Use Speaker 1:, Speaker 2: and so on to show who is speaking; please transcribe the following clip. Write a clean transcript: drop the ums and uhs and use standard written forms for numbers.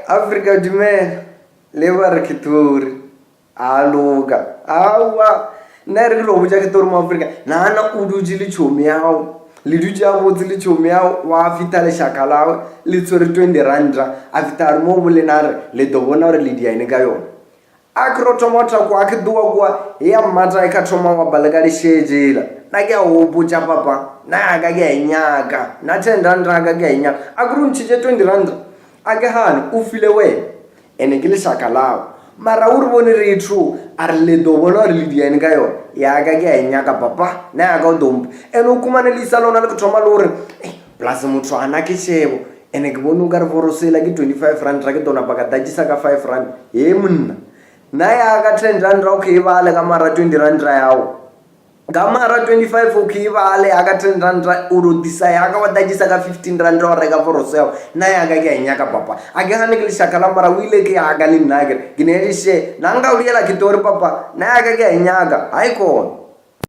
Speaker 1: Afrika dumela le ba re Ketori a loka aowa nna e re ke lo botša Ketori mo Afrika nagana o dutše le tšhomi ya gago le dutše ya botse le tšhomi ya gago wa fitha lešaka lago le tshwere 20 ranta a fitha a re mo bolena a re le tlo bona gore le diane ka yona A ke ro thoma go kwa ke ṱuwa kua ya mmata e ka thoma wa bala ka lešetšela nna ke a go botša papa nna yaka ke a e nyaka nna ten rand yaka ke a e nyaka a ke re o ntšhitše 20 rand a ke gane o file wena ene ke lešaka lago mara o re bone re e true a re le do bona gore le diane ka yona yaka ke a e nyaka papa nna yaka o dompa ene o khumane le isa lona le ke thoma le gore plus motho ana ke šebo ene ke bone o ka re forosela ke 25 rand ra ke tona baka dajisa ka 5 rand he monna nna ya ka 10 rand ra o ke e bale ka mara 20 rand ra yago ka mara 25 o ke e bale ya ka 10 rand ra o ro disa ya ka wa dajisa ka 15 rand ra o reka foroso yago nna ya ka ke a e nyaka papa a ke gane ke lešaka la mara o ile ke ya ka le nna kere ke ne le she nna nka o diela ke tori papa nna ya ka ke a e nyaka ga e kone.